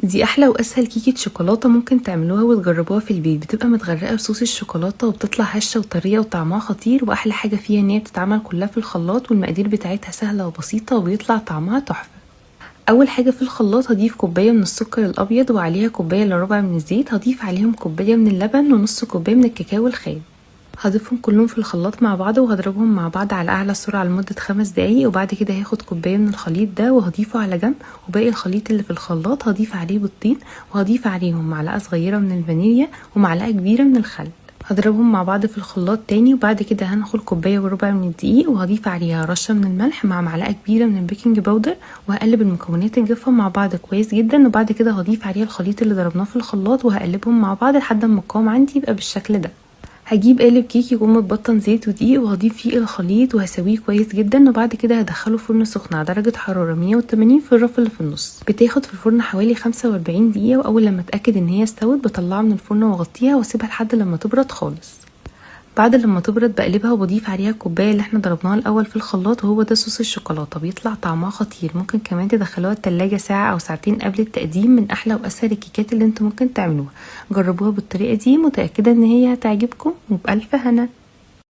دي احلى واسهل كيكة شوكولاتة ممكن تعملوها وتجربوها في البيت. بتبقى متغرقه بصوص الشوكولاتة وبتطلع هشه وطريه وطعمها خطير، واحلى حاجة فيها ان هي بتتعمل كلها في الخلاط، والمقادير بتاعتها سهلة وبسيطة وبيطلع طعمها تحفة. اول حاجة في الخلاط هضيف كوباية من السكر الابيض وعليها كوباية الا ربع من الزيت، هضيف عليهم كوباية من اللبن ونص كوباية من الكاكاو الخام. هضيفهم كلهم في الخلاط مع بعض وهضربهم مع بعض على اعلى سرعة لمدة 5 دقايق. وبعد كده هاخد كوباية من الخليط ده وهضيفه على جنب، وباقي الخليط اللي في الخلاط هضيف عليه بيضتين، وهضيف عليهم معلقه صغيرة من الفانيليا ومعلقة كبيرة من الخل. هضربهم مع بعض في الخلاط تاني. وبعد كده هنخل كوباية وربع من الدقيق وهضيف عليها رشه من الملح مع معلقه كبيرة من ال baking powder، وهقلب المكونات الجافه مع بعض كويس جدا. وبعد كده هضيف عليها الخليط اللي ضربناه في الخلاط وهقلبهم مع بعض لحد ما القوام عندي يبقى بالشكل ده. هجيب قالب كيك يكون متبطن زيت ودقيق وهضيف فيه الخليط وهسويه كويس جدا. وبعد كده هدخله فرن سخن على درجة حرارة 180 في الرف اللي في النص. بتاخد في الفرن حوالي 45 دقيقة، واول لما اتاكد ان هي استوت بطلعها من الفرن واغطيها واسيبها لحد لما تبرد خالص. بعد لما تبرد بقلبها وبضيف عليها الكوباية اللي احنا ضربناها الاول في الخلاط، وهو ده صوص الشوكولاتة، بيطلع طعمها خطير. ممكن كمان تدخلوها التلاجة ساعة او ساعتين قبل التقديم. من احلى واسهل الكيكات اللي انتوا ممكن تعملوها. جربوها بالطريقة دي، متاكدة ان هي هتعجبكم، وبالف هنا.